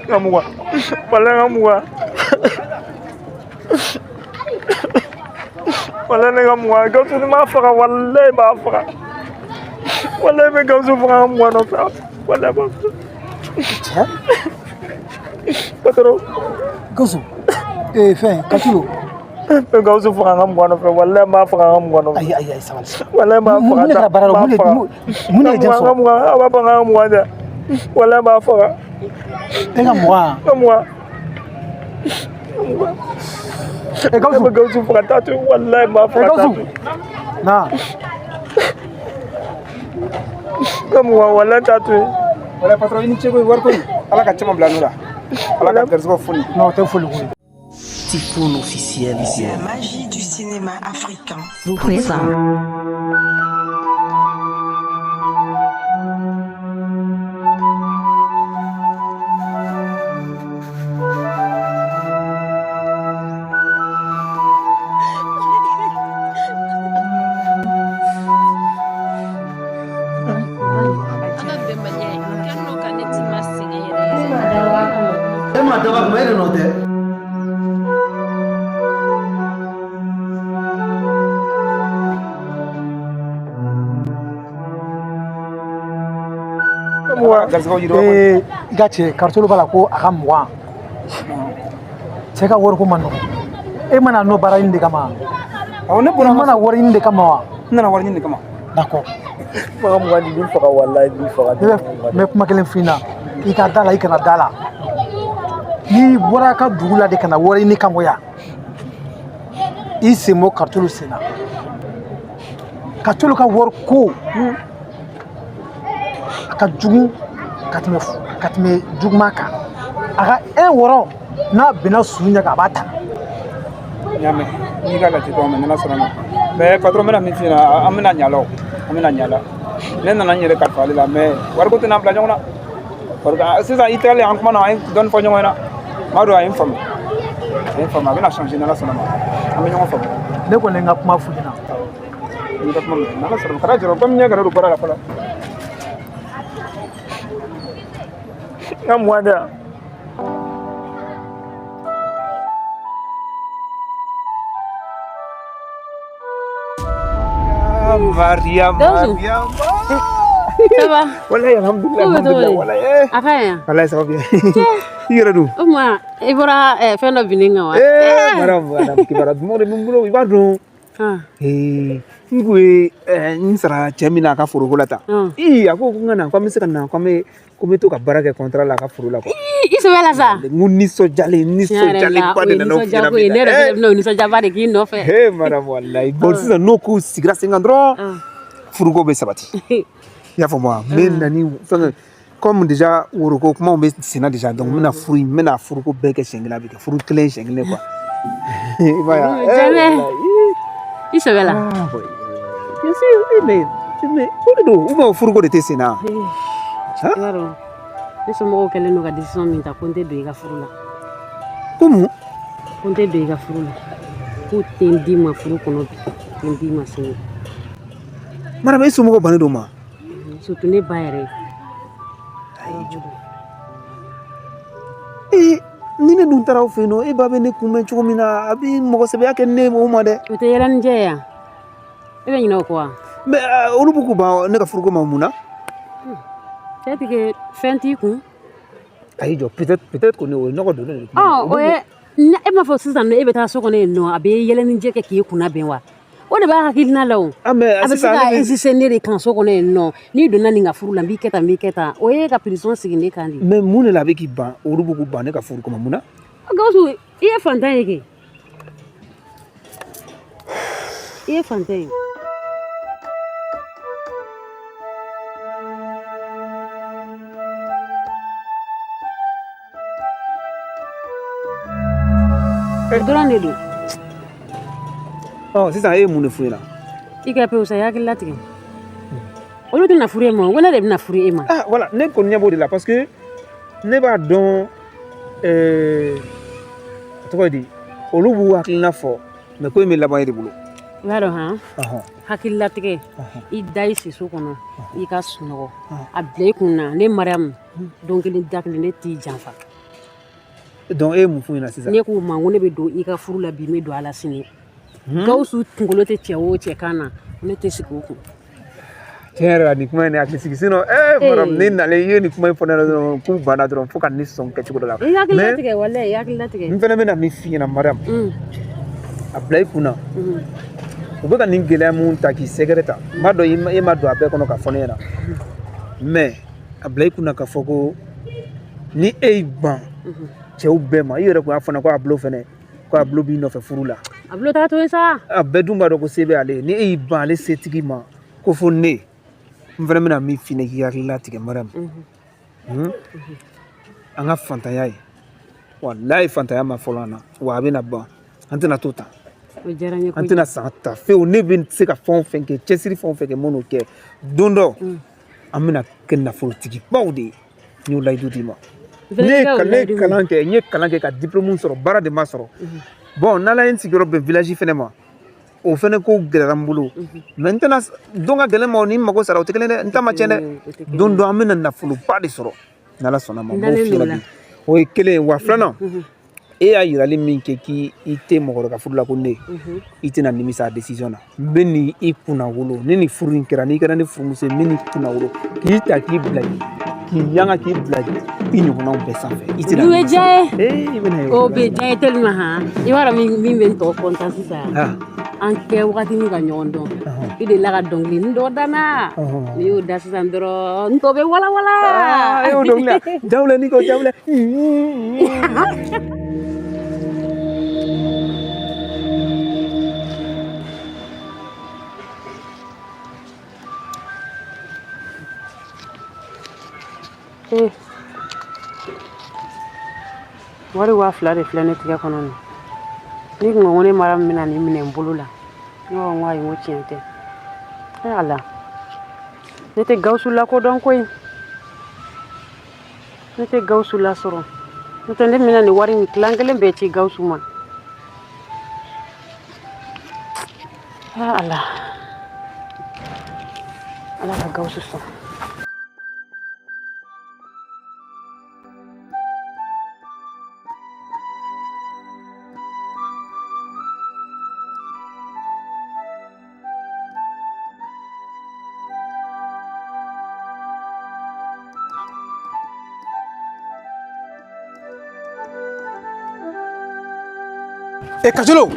N ka 20, walayi n ka 20, walayi ne ka 20. Gawusu, ni m'a faga, walayi n b'a faga. Walayi n bɛ Gawusu faga n ka 20 nɔfɛ, walayi n b'a faga. Cɛ. Patron. Gawusu, ee fɛn Katulu. N bɛ Gawusu faga n ka 20 nɔfɛ, walayi n b'a faga n ka 20 nɔfɛ. Ayi, ayi, ayi, sabali. Walayi n b'a faga. Mun de kɛra baara la? Mun de ye jɛn N ka sɔrɔ? 20, a b'a fɔ n ka 20 dɛ, walayi n b'a faga. E ka 20? N ka 20. E Gawusu. Ne bɛ Gawusu faga, t'a to yen, walayi n b'a E faga, t'a Gawusu. to yen. Na. N ka 20, walayi t'a to yen. Wala patron, i ni ce koyi, wari ko in Ala ka caman bila n'o la, Ala ka garisɛgɛ foni. Non, o tɛ foli koyi. Typhoon officiel. La magie du cinéma africain. Vous présente. An ka bɛnbaliya ye a kɛlen don ka ne tima sɛgɛn yɛrɛ yɛrɛ. E ma dabɔ a kama, e de nɔ tɛ. Ala ka garisɛgɛw yiriwa koyi. Ee, i ka cɛ Karitolo b'a la ko a ka 20. Cɛ ka wariko man nɔgɔn. E mana nɔ baara ɲini de kama? Awɔ, ne E bɔra mana wari ɲini de kama wa? N nana wari ɲini de kama. D'accord. N ka 20 di, b'i faga, walayi b'i faga. Ne bɛ n bɛ kuma kelen f'i ɲɛna. I ka da la, i kana da la. N'i bɔra a ka dugu la de ka na wari ɲini kama yan, i sen bɔ Karitolo sen na. Karitolo ka wari ko a ka jugu ka tɛmɛ juguman kan. A ka un wɔrɔ n'a binna su ɲɛ kan, a b'a ta. N y'a mɛn, n'i ka ladilikanw mɛn, n'Ala sɔnna ma. Mais patron, n bɛna min f'i ɲɛna, an bɛna ɲa la o, an bɛna ɲa la. Ne nana n yɛrɛ kalifa ale la, mais wariko tɛna bila ɲɔgɔn na. Wariko sisan, i tilalen an kuma na, an ye dɔɔni fɔ ɲɔgɔn ɲɛna. N b'a dɔn a ye n faamu, a ye n faamu, a bɛna changer n'Ala sɔnna ma, an bɛ ɲɔgɔn faamu. Ne kɔni ye n ka kuma f'u ɲɛna. N'i ka kuma mɛn, n'Ala sɔnna ma, kana jɔrɔ, komi n ɲɛ kɛra don baara la fɔlɔ. N ka 20 di yan. Maria. Gawusu. Maria. Ça va? Wallahi, alhamdulillah. Ko bɛ cogo Alhamdulillah. di? Wallahi eh. A ka ɲi yan? Wallahi, ça va bien. I yɛrɛ dun? O tuma i bɔra fɛn dɔ binnen kan wa? Eh, madame, madame, kibaruya dumanw de bɛ n bolo, i b'a dɔn. Eh, n kun ye n sara cɛ min na a ka foroko la tan. Ii, a ko ko n ka na, ko an bɛ se ka na, ko n bɛ to ka baara kɛ contrat la a ka foro la quoi. I sɛbɛ la sa. N ko nisɔndiyalen, nisɔndiyalenba de nana o f'i ɲɛna Ko ye ne yɛrɛ bi. fɛnɛ bɛna o nisɔndiyaba de k'i nɔfɛ. Eh, madame, wallahi. Bon, sisan n'o ko sigira sen kan dɔrɔn, furuko bɛ sabati. I y'a faamu wa? N bɛ na ni fɛnkɛ, comme déjà woroko kumaw bɛ senna déjà, donc n bɛna furu in, n bɛna furuko bɛɛ kɛ siɲɛ kelen, a bɛ kɛ furu kelen siɲɛ kelen quoi. I b'a ye wa? Eh, Jamais. wallahi. I sɛbɛ la. Ah, oui. Bien sûr, eh, mais o de don, ou bien o furuko de tɛ sen na? I b'a dɔn, ne somɔgɔw kɛlen don ka décision min ta ko n tɛ don i ka furu la. Ko mun? Ko n tɛ don i ka furu la. K'u tɛ n d'i ma furu kɔnɔ bi, tɛ n d'i ma sini. Madame, e somɔgɔw bannen don ma? Surtout ne ba yɛrɛ. Ee, ni ne dun taara aw fɛ yen nɔ, e ba bɛ ne kunbɛn cogo min na, a bɛ mɔgɔ sɛbɛya kɛ ne o ma dɛ. O tɛ yɛlɛ ni jɛ ye yan. E bɛ ɲinɛ o kɔ wa? Mais olu b'u k'u ban ne ka furuko ma mun na? Peut-être que fɛn t'i kun. Ayi, jɔ, peut-être kɔni o ye nɔgɔ donnen de. Ɔ, o ye e m'a fɔ sisan nɔ, e bɛ taa so kɔnɔ yen nɔ, a bɛ yɛlɛ ni jɛ kɛ k'i kunna bɛn wa? O de b'a hakilina la o. Ah, mais a bɛ se sisan ka ale bɛ- insister ne de kan so kɔnɔ yen nɔ. N'i donna nin ka furu la, n b'i kɛ tan, n b'i kɛ tan. O ye ka pression sigi ne kan de. Mais mun de la a bɛ k'i ban, olu b'u k'u ban ne ka furuko ma mun na? Gawusu, i ye fantan ye kɛ. I ye fantan ye. O dɔrɔn de don. Ɔ, sisan e ye mun de f'u ɲɛna? I ka pewu sa, i hakili latigɛ. Olu tɛna furu e ma, ko ne de bɛna furu e ma. Ah, voilà, ne kɔni ɲɛ b'o de la, parce que ne b'a dɔn a tɔgɔ ye di, olu b'u hakilina fɔ, mais ko in bɛ laban e de bolo. I b'a dɔn han, hakililatigɛ, i da i siso kɔnɔ, i ka sunɔgɔ, a bila i kun na, ne Mariyamu, don kelen da kelen, ne t'i janfa. Donc e ye mun f'u ɲɛna sisan? Ne k'u ma ko ne bɛ don i ka furu la bi, n bɛ don a la sini. Gawusu kunkolo tɛ cɛ o cɛ kan na, ne tɛ sigi o kun. Tiɲɛ yɛrɛ la, nin kuma in ne hakili sigi. Sinon madame, ne nalen i ye nin kuma in fɔ ne ɲɛna dɔrɔn, k'u banna dɔrɔn fo ka ne sɔn kɛcogo dɔ la. I hakili Mais latigɛ, walayi, i hakili latigɛ. N fɛnɛ bɛna min f'i ɲɛna, madame, a bila i kunna, u bɛ ka nin gɛlɛya mun ta k'i sɛgɛrɛ ta, n b'a dɔn e ma don a bɛɛ kɔnɔ ka fɔ ne ɲɛna, mais a bila i kunna k'a fɔ ko ni e y'i ban cɛw bɛɛ ma, i yɛrɛ kun y'a fɔ n ɲɛna ko a bulo fɛnɛ, ko a bulo b'i nɔfɛ furu la. A bulo t'a to yen sa. A bɛɛ dun b'a dɔn ko se bɛ ale ye. Ni e y'i ban ale setigi ma ko fo ne, n fɛnɛ bɛna min f'i ɲɛna k'i hakili latigɛ, madame, an ka fantanya ye, walayi, fantanya ma fɔlɔ an na, wa a bɛna ban, an tɛna to tan. O diyara n ye. An tɛna san ta fewu. Ne bɛ se ka fɛn o fɛn kɛ, cɛsiri fɛn o fɛn kɛ, n b'o kɛ. Don dɔ an bɛna kɛ nafolotigibaw de ye, n y'o layidu d'i ma. Ne ye kalan kɛ, n ye kalan kɛ ka diplôme sɔrɔ, baara de ma sɔrɔ. Bon, n'Ala ye n sigiyɔrɔ bɛn village fɛnɛ ma, o fɛnɛ ko gɛlɛyara n bolo, mais n tɛna don ka gɛlɛn ma o ni n mago sara o tɛ kelen dɛ. N ta ma tiɲɛ dɛ. Don dɔ an bɛna nafoloba de sɔrɔ n'Ala sɔnna ma, n b'o f'i ɲɛna bi. O ye kelen ye. Wa filanan, e y'a yirali min kɛ k'i tɛ mɔgɔ wɛrɛ ka furu la ko ne, i tɛna nimisa a décision na. N bɛ nin i kunna wolo ni nin furu in kɛra, n'i kɛra ne furumuso ye, n bɛ n'i kunna wolo k'i ta k'i bila yen, k'i yanga k'i bila i ɲɔgɔnnaw bɛɛ sanfɛ. I tɛna Olu bɛ diya ye. Ee, i bɛna ye. O bɛ diya ye tellement han. I b'a dɔn min bɛ n tɔ kɔntan sisan? An kɛ wagati min ka ɲɔgɔn dɔn, i delila ka dɔnkili dɔ da n na. N'i y'o da sisan dɔrɔn, n tɔ bɛ walawala. E y'o dɔnkili jawulɛ n'i ko jawulɛ. Ee, wari 2000 de filɛ ne tigɛ kɔnɔ nin. Ni kun ko ko ne mara min bɛna nin minɛ n bolo la, ne b'a fɔ ko ayi, n ko tiɲɛ tɛ. E Ala, ne tɛ Gawusu lakodɔn koyi, ne tɛ Gawusu lasɔrɔ. N'o tɛ, ne bɛna nin wari in tilan kelen bɛɛ ci Gawusu ma. Ala, Ala ka Gawusu sɔn. E Kajolo,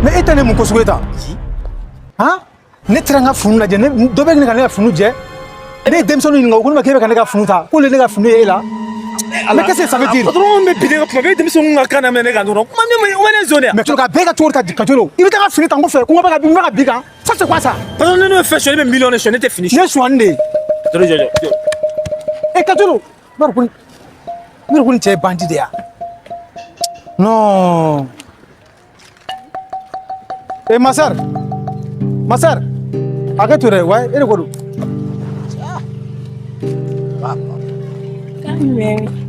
mais e ta ne mun ko sugu ye tan? Han, ne taara n ka fini lajɛ, ne dɔ bɛ ne ka fini jɛ. Ne ye denmisɛnninw ɲininka, o ko ne ma k'e bɛ ka ne ka fini ta, k'olu ye ne ka fini ye e la. Mais qu'est-ce que ça veut dire? Patron bɛ bi ne ka kuma bɛɛ, denmisɛnninw ka kan lamɛn ne kan dɔrɔn. Kuma ne ma, o ma ne zon de. Mais ka bɛɛ ka cogo ta, Kajolo, i bɛ taa ka fini ta n kɔfɛ ko n bɛ ka n bɛ ka bin kan. Ça, c'est quoi ça? Patron, ne bɛ fɛn sonyɛ, ne bɛ miliyɔn de sonyɛ, ne tɛ fini. Ne ye sonyani de ye. Patron, jɔ jɔ jɔ. E Kajolo, n b'a dɔn ko nin cɛ ye bandit de ye. Non. Eh, ma sœur, ma sœur, hakɛ to dɛ, ouais, e de ko don.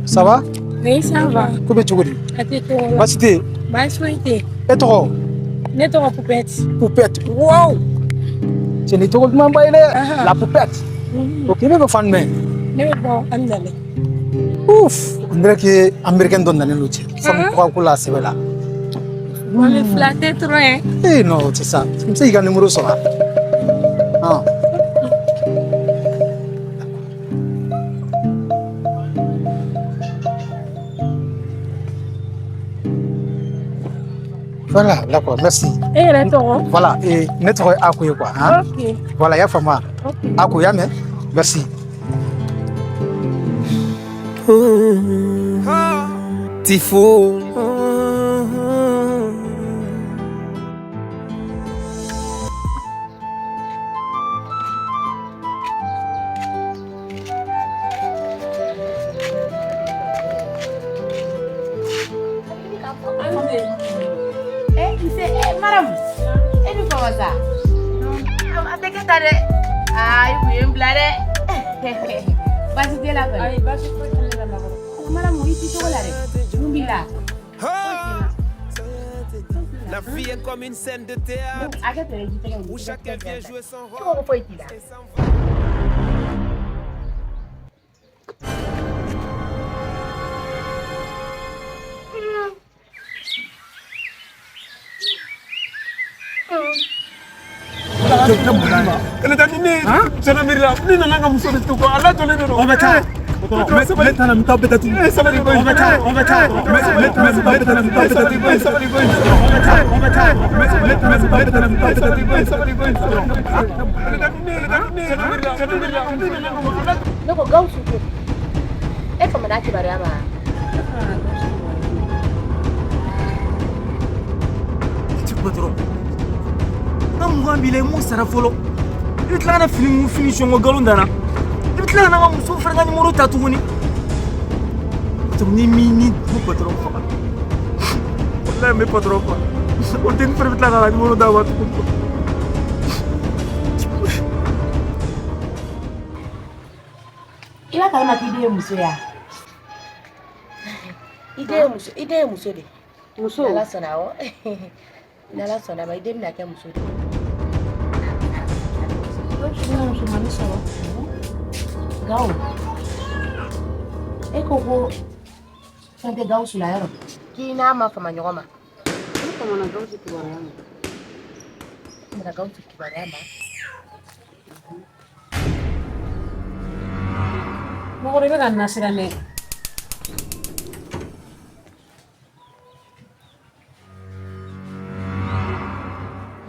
Ça va? Oui, ça va. Ko bɛ cogo di? A tɛ cogo la. Baasi tɛ yen? Baasi foyi tɛ yen. E tɔgɔ? Ne tɔgɔ Poupette. Poupette. Wow! Cɛ, nin tɔgɔ dumanba ye dɛ. La Poupette. Ok, ne bɛ fan jumɛn? Ne bɛ bɔ Amidalayi. Ouf! On dirait que américain dɔ nalen don cɛ. Sabu tɔgɔ ko la sɛbɛ la. On me flattait trop, hein. Eh non, c'est ça. N bɛ se k'i ka numéro sɔrɔ? Ah. Voilà, d'accord, merci. E yɛrɛ tɔgɔ? Voilà, et ne tɔgɔ ye Ako ye quoi. Hein? Ok. Voilà, i y'a faamu wa? Ok. Ako, i y'a mɛn? Merci. Tifo. Eh, nse, eh, Maram, e ni fama sa. A tɛ kɛ tan dɛ. Aa, i kun ye n bila dɛ. Baasi t'e la kɔni? Ayi, baasi foyi tɛ ne la makɔrɔ. Maram, i t'i cogo la dɛ. Mun b'i la? La vie est comme une scène de théâtre A kɛ to ji tɛgɛ où chacun vient jouer son E ko ko rôle. foyi t'i la. Et s'en va. Kana taa ni ne ye gendarmerie la, ne nana n ka muso de to kɔ, a lajɔlen de don. On bɛ taa. Ne taara n bɛ taa bɛɛ datugu. Sabali koyi. On bɛ taa, on bɛ taa. Ne taara n bɛ taa bɛɛ datugu. Sabali koyi. On bɛ taa, on bɛ taa. Ne taara n bɛ taa bɛɛ datugu. Sabali koyi, sabali koyi. Kana taa ni ne ye gendarmerie la, gendarmerie la, ne nana n ka muso Ne ko Gawusu ko e famana a kibaruya ma? Ti patron n ka 20 b'i la, i m'o sara fɔlɔ. I bɛ tila ka na fini mun fini sɔngɔ nkalon da n na, i bɛ tila ka na n ka muso fana ka nimoro ta tuguni. Patron, ni min ni ko patron faga, walayi n bɛ patron faga. O denni fana bɛ tila k'a ka nimoro d'a ma tuguni. I b'a kalama k'i den ye muso ye wa? I den ye muso, i den ye muso de. Muso. N'Ala sɔnna, awɔ. N'Ala sɔnna ma, i den bɛna kɛ muso de. Gawusu bɛna musomanin sɔrɔ. Gawo, e ko ko fɛn tɛ Gawusu la yɔrɔ k'i n'a ma fama ɲɔgɔn ma. Ne famana Gawusu kibaruya ma. Famana Gawusu kibaruya ma. Makɔrɔ, i bɛ ka n lasiran dɛ.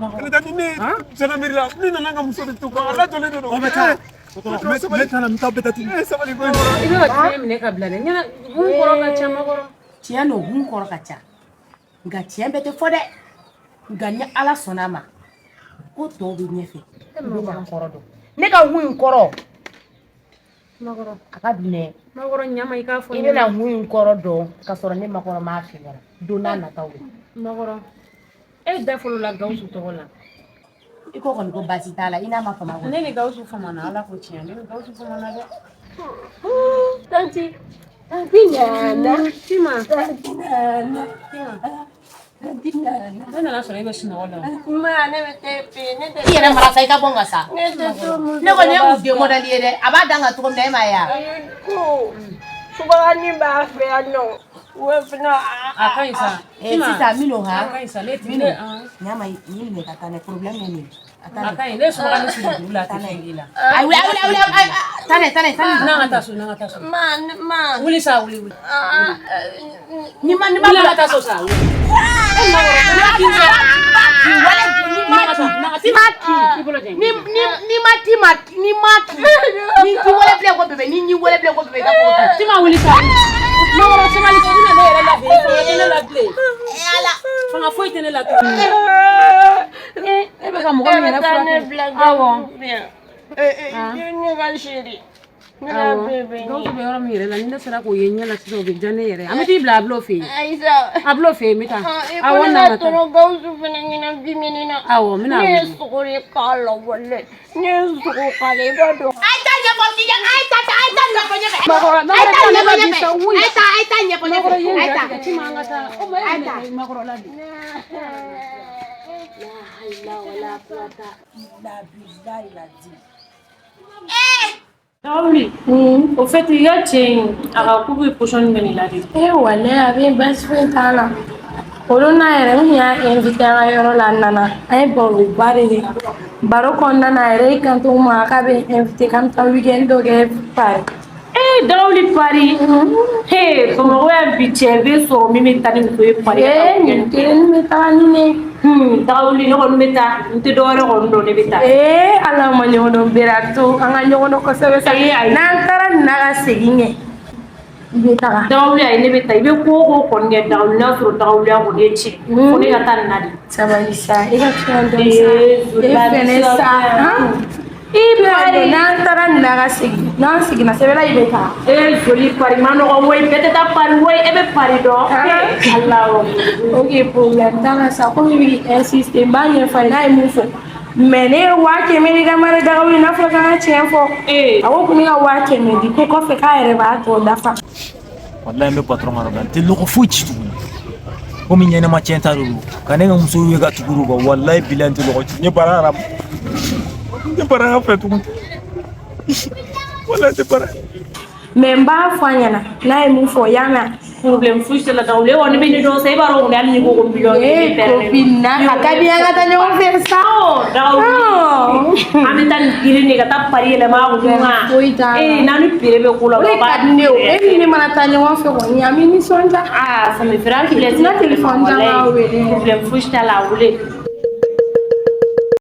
Kana taa ni ne ye gendarmerie la, ne nana n ka muso de to kɔ, a lajɔlen de don. On bɛ taa. Ne taara n bɛ taa bɛɛ datugu. Sabali koyi. I bɛ ka tiɲɛ minɛ ka bila dɛ. Ɲɛna mun kɔrɔ ka ca, Makɔrɔ. Tiɲɛ don, hun kɔrɔ ka ca, nka tiɲɛ bɛɛ tɛ fɔ dɛ. Nka ni Ala sɔnna a ma, ko tɔw bɛ ɲɛfɛ, i bɛna kɔrɔ dɔn. Ne ka hun in kɔrɔ Makɔrɔ. a ka bi dɛ. Makɔrɔ, ɲama i k'a fɔ. I bɛna hun in kɔrɔ dɔn ka sɔrɔ ne makɔrɔ m'a f'i ɲɛna don n'a nataw la. Makɔrɔ, e da fɔlɔ la Gawusu tɔgɔ la. I ko kɔni ko baasi t'a la, i n'a ma fama kɔni. Ne ni Gawusu famana, Ala ko tiɲɛ, ne ni Gawusu famana dɛ. Tanti, tanti Nana. Tima. Tanti Nana. Tima. Tanti Nana. Ne nana sɔrɔ e bɛ sunɔgɔ la. Ma, ne bɛ taa fɛ yen, ne tɛ. I yɛrɛ mara sa, i ka bɔ n ka sa. Ne tɛ to muso. Ne kɔni ye mun den mɔdɛli ye dɛ, a b'a dan ka cogo min na, e m'a ye wa? Ayi ko subahani b'a fɛ yan nɔ. O fana. A ka ɲi sa. Sisan Mino A ha. ka ɲi sa, ne ti Mino. ne. Ɲama, nin minɛ ka taa n'a ye, problème ye nin ye. A taa A ka ɲi, ne subahana sigi dugu la, a tɛ fɛn k'i la. Ayi, wuli, wuli, wuli, ayi, taa n'a ye, taa n'a ye, taa n'a ye. N'an ka taa so, n'an ka taa so. Ma, ma. Wuli sa, wuli, wuli. Ni ma, ni ma Wuli, an ka taa so sa, wuli. E Makɔrɔ, kana kin sa. Wala ni ma ti, ma ti. I bolo jɛ. Ni ni ni ma ti ma ni ma ti. Ni ti wele bilen ko bébé, ni ni wele bilen ko bébé, i ka ko to. Tima, wuli sa. Makɔrɔ, sabali sa, i bɛna ne yɛrɛ labɛn, fanga tɛ ne la bilen. Ala. Fanga foyi tɛ ne la tuguni. E bɛ ka mɔgɔ min yɛrɛ furakɛ. Awɔ. Ne ka chérie. Ne ka bébé. Gawusu bɛ yɔrɔ min yɛrɛ la, ni ne sera k'o ye ɲɛ la sisan, o bɛ diya ne yɛrɛ ye. An bɛ t'i bila a bulon fɛ yen. Ayisa. A bulon fɛ yen, n bɛ taa. I Awɔ, ko ne n na ka ka taa. tɔnɔ Gawusu fana ɲɛna bi min na. Awɔ, n bɛna Ne ye wele. sogo de k'a la walayi. Ne ye sogo k'a la, i b'a dɔn. Ayi taa ɲɛfɔ k'i ya, ayi taa, ayi taa ɲɛfɔ ɲɛfɛ. Makɔrɔ, Ayi taa ne ɲɛfɔ ma bi ɲɛfɛ. sa, wuli. Ayi taa, ayi taa ɲɛfɔ Makɔrɔ, ɲɛfɛ. i ye n Ayi ja taa. tigɛ, Tima, an ka taa. O ma e Ayi minɛ taa. Makɔrɔ la bi. La hawla wala quwwata illa billahi al-azim. Dawuli, au fait, i ka cɛ in, a ka ko bɛ pɔsɔni bɛ nin la de. Eh walayi, a bɛ baasi foyi t'a la. Olu n'a yɛrɛ, n kun y'a invité an ka yɔrɔ la, a nana, an ye baroba de kɛ. Baro kɔnɔna na, a yɛrɛ y'i kanto n ma k'a bɛ n invité k'an bɛ taa weekend dɔ kɛ Paris. Eh, Dawuli, Paris. He, Bamakɔ yan bi, cɛ bɛ sɔrɔ min bɛ taa ni muso ye Paris. Eh, nin kelen bɛ taga ni ne ye. Dawuli, ne kɔni bɛ taa, n tɛ dɔwɛrɛ kɔni dɔn, ne bɛ taa. Ee, ala ma ɲɔgɔn dɔn bere to an ka ɲɔgɔn dɔn kosɛbɛ sa. Ayi, ayi. N'an taara nin na ka segin kɛ, i bɛ taga. Dawuli, ayi, ne bɛ taa. I bɛ ko o ko kɔni kɛ Dawuli, n'a sɔrɔ Dawuliya kɔni ye tiɲɛ. Fo ne ka taa nin na de. Sabali sa, i ka fiɲɛ dɔɔni sa. Ee, E fɛnɛ sa, han? I B'a dɔn Paris. n'an taara nin na ka segin, n'an seginna sɛbɛla, i bɛ taa. Ee, joli, Paris ma nɔgɔ woyi, bɛɛ tɛ taa Paris woyi, e bɛ Paris dɔn. Ee, Ala o. Ok, problème t'a la sa, komi i bɛ k'i insister, n b'a ɲɛfɔ a ye n'a ye mun fɔ. Mais ne ye 100 000 di kama de Dagawuli, n'a fɔra k'an ka tiɲɛ fɔ. Ee. A ko ko ne ka 100 000 di, ko kɔfɛ k'a yɛrɛ b'a tɔ dafa. Walayi, n bɛ patron ka yɔrɔ la, n tɛ lɔgɔ foyi ci tuguni. Komi ɲɛnɛma tiɲɛ ta de don ka ne ka muso ye ka tugu u kɔ, walayi bilayi, n tɛ lɔgɔ ci. N ye baara la, n tɛ baara fɛ tuguni, walayi n tɛ baara. Mais n b'a fɔ a ɲɛna n'a ye mun fɔ, y'a mɛn? Problème foyi t'a la dawuli e kɔni bɛ ne dɔn sa, e b'a dɔn kɔni hali n'i ko ko miliyɔn Eh, kelen bɛɛ copine na a ka di an ka taa ɲɔgɔn fɛ sa. Dawuli, an bɛ taa nin girin de ka taa pari yɛlɛma a kun kan. Foyi t'a la. Ee, n'an ni pere bɛ ko la, O de ka di ne ye o. E ni ne mana taa ɲɔgɔn fɛ kɔni, an bɛ nisɔndiya. Ah, ça me fera plaisir. N ka téléphone caman wele. Problème foyi t'a la, a wele.